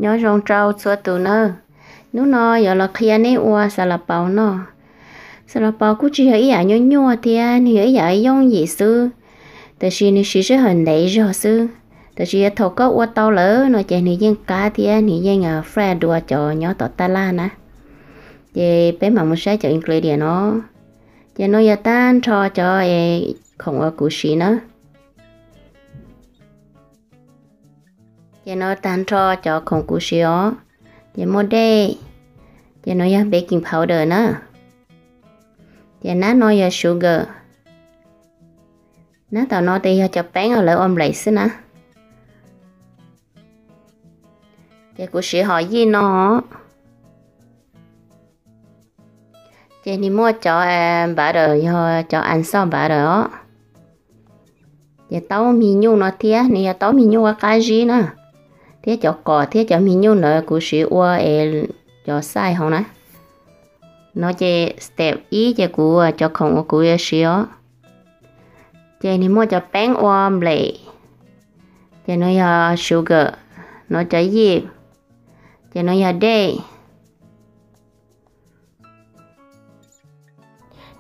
Nyob zoo rau txhua tus nawb. Hnub no yuav los qhia neb ua xav las paus noj. Xav las paus kuj tsis yog ib yam nyuaj nyuaj thiab, nws yog ib yam yooj yim xwb, tab sis nws siv sij hawm ntev zog xwb. Tab sis yog thaum koj ua tau lawm no ces nws yeej qab thiab nws yeej fry dua cov nyob tom taj laj na. Ces peb mam mus saib cov ingredient no. Ces no yog tag nrho cov khoom uas kuv siv na. Ces no tag nrho cov khoom kuv siv os. Ces muaj dej, ces no yog baking powder na. Ces nab no yog sugar. Nab tom no ces yog cov peeb uas lawv ua nplej xwb na. Ces kuv siv hom yij no. Ces nws muaj cov butter, yog cov Ann xoj butter os. Ces taub mis nyuj no thiab, nws yog taub mis nyuj qab qab zib na, thiab cov qos thiab cov mis nyuj ntawd kuv siv ua es cov size hauv na. No ces step ib ces kuv cov khoom uas kuv yuav siv os. Ces nws muaj cov peeb ua nplej, ces no yog sugar, no cov yij, ces no yog dej.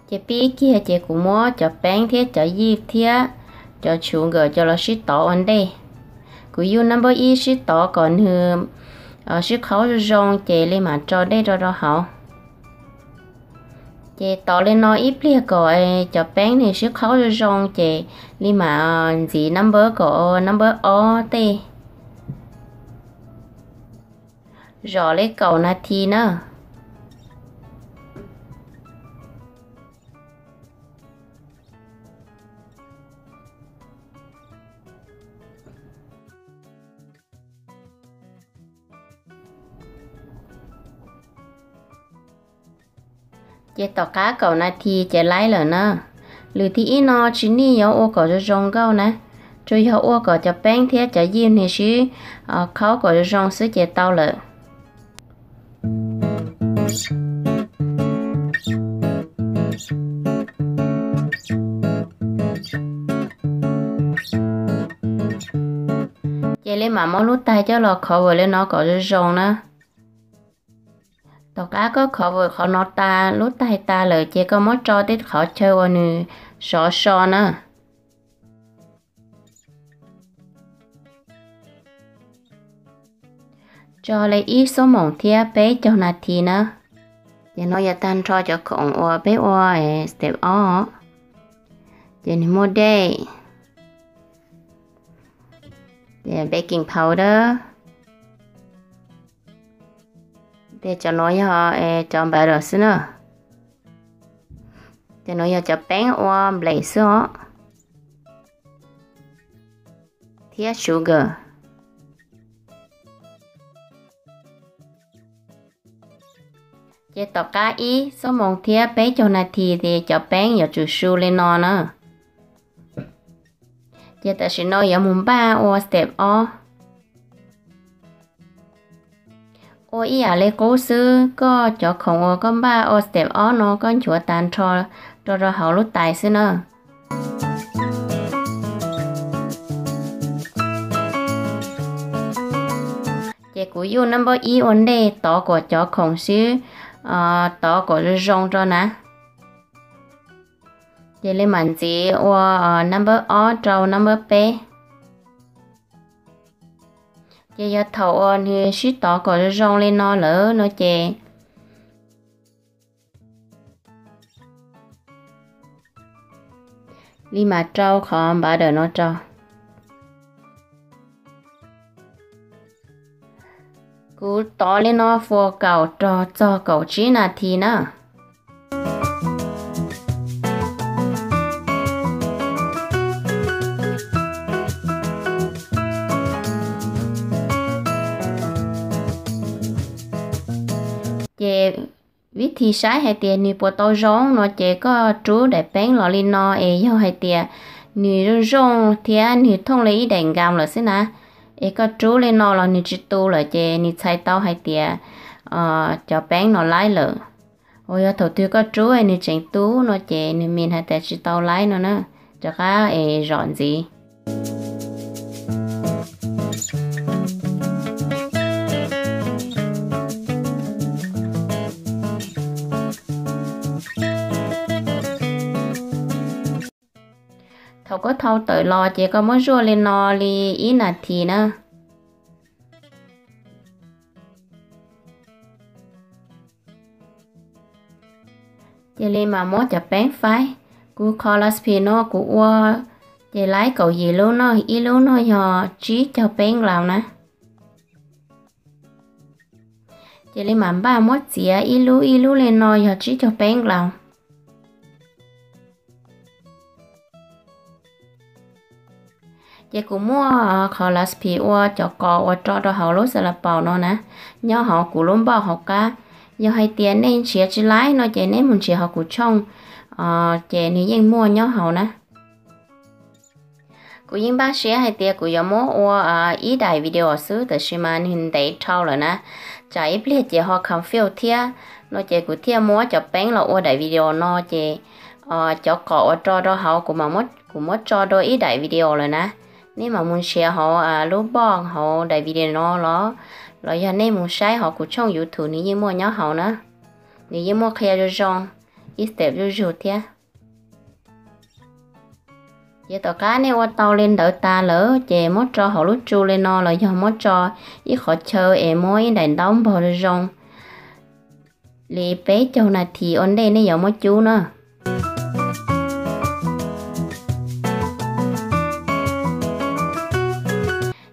Ces pib kiag ces kuv muab cov peeb thiab cov yij thiab cov sugar coj los sib tov ua ntej. Kuv yuj nab npawb ib sib tov kom nws sib qhaub zoo zoo ces li mam tso dej rau rau hauv. Ces tov li no ib pliag kom cov peeb nws sib qhaub zoo zoo ces li mam ntxiv nab npawb kom ua nab npawb ob tej. Zom li kaum nas this na. Ces tom qab kaum nas this ces laib lawm na. Lwm thib ib no tsis nij yuav ua kom zoo zoo nkauj na, tsuas yog ua kom cov peeb thiab cov yij nws sib qhaub kom zoo zoo xwb ces tau lawm. Ces li mam muab lub tais coj los cover li no kom zoo zoo na. Tom qab koj cover qhov no tas, lub tais tas lawm ces koj muab tso tej qhov chaw uas nws sov so na. Tso li ib xuab moos thiab peb caug nas this na. Ces no yog tag nrho cov khoom uas peb ua step ob. Ces nws muaj dej, baking powder, ces cov nuav yog cov butter xwb na. Ces nuav yog cov peeb ua nplej xwb os, thiab sugar. Ces tom qab ib xuab moos thiab peb caug nas this ces cov peeb yuav tsum su li no na. Ces tam sim no yuav mus npaj ua step ob. Ua ib yam li qub xwb, koj cov khoom uas koj npaj ua step ob no koj nchuav tas nrho rau rau hauv lub tais xwb na. Ces kuv yuj nab npawb ib ua ntej tov kom cov khoom sib tov kom zoo zoo rau na. Ces li mam ntxiv ua nab npawb ob rau nab npawb peb. Ces yog thaum uas nws sib tov kom zoo zoo li no lawm no ces li mam rau qhov npawb dawm no rau. Kuv tov li no fuas kaum rau txog kaum tsib nas this na. Ces vib thib saib hais tias nws puas tau zoo no ces koj rub daim peeb los li no es yog hais tias nws zoo zoo thiab nws thooj li ib daim nkam lawm xwb na, es koj rub li no los nws tsis tu lawm ces nws txhais tau hais tias cov peeb no laib lawm. Uas yog thaum twg koj rub nws tseem tu no ces nws mean hais tias tsis tau laib no na, rov qab es zom ntxiv. Koj thau tawm los ces koj muab zuaj li no li ib nas this na. Cia li mas muab cov peeb faib. Kuv qhov recipe no kuv ua ces laib kaum yim lub no, ib lub no yog tsib caug peeb nklaus na. Cia li mas npaj muab txiav ib lub ib lub li no yog tsib caug peeb nklaus. Ces kuv muaj qhov recipe ua cov qos uas tso rau hauv lub xas las paus no na, nyob hauv kuv lub npauj hauv qab. Yog hais tias nej nrhiav tsis laib no ces nej mus nrhiav hauv kuv tshooj, ces nws yeej muaj nyob hauv na. Kuv yeej npaj siab hais tias kuv yuav muab ua ib daim video xwb, tab sis mas nws ntev dhau lawm na, tsam ib pliag ces ho confuse thiab no ces kuv thiaj muab cov peeb los ua daim video no ces cov qos uas tso rau hauv kuv, kuv muab tso rau ib daim video lawm na. Nej mam mus nrhiav hauv lub npauj hauv daim video no los, los yog nej mus saib hauv kuv tshooj YouTube nws yeej muaj nyob hauv na. Nws yeej muaj qhia zoo zoo, ib step zuj zus thiab. Ces tom qab nej ua tau li ntawd tas lawm ces muab tso hauv lub tsu li no los yog muab tso ib qhov chaw es muab ib daim ntaub npog zoo zoo li peb caug nas this ua ntej nej yuav muab cub na.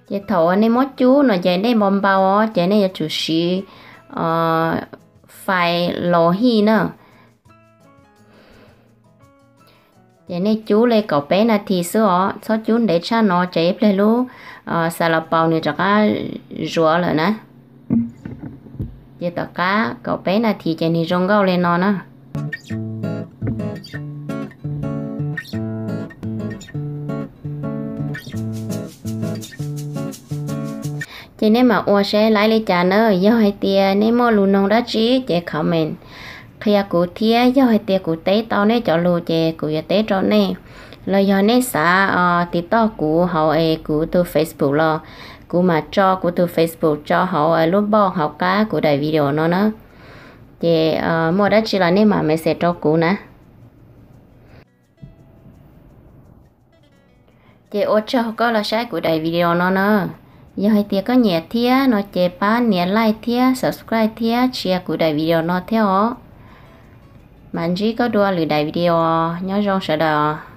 Ces thaum uas nej muab cub no ces nej npau npau os, ces nej yuav tsum siv fais los hij na. Ces nej cub li kaum peb nas this xwb os, txhob cub ntev tshaj no ces ib pliag lub xas las paus nws rov qab zuav lawm na. Ces tom qab kaum peb nas this ces nws zoo nkauj li no na. Ces nej mam ua saib laib li cas na. Yog hais tias nej muaj lus noog dab tsi ces comment qhia kuv thiab, yog hais tias kuv teb tau nej cov lus ces kuv yuav teb rau nej. Los yog nej xav tiv toj kuv hauv es kuv tus Facebook los kuv mam tso kuv tus Facebook tso hauv lub npauj hauv qab kuv daim video no na. Ces muaj dab tsi los nej mam message rau kuv na. Ces ua tsaug koj los saib kuv daim video no na. Yog hais tias koj nyiam thiab no ces pab nias like thiab subscribe thiab share kuv daim video no thiab os. Mam ntsib koj dua lwm daim video, nyob zoo sawv daws.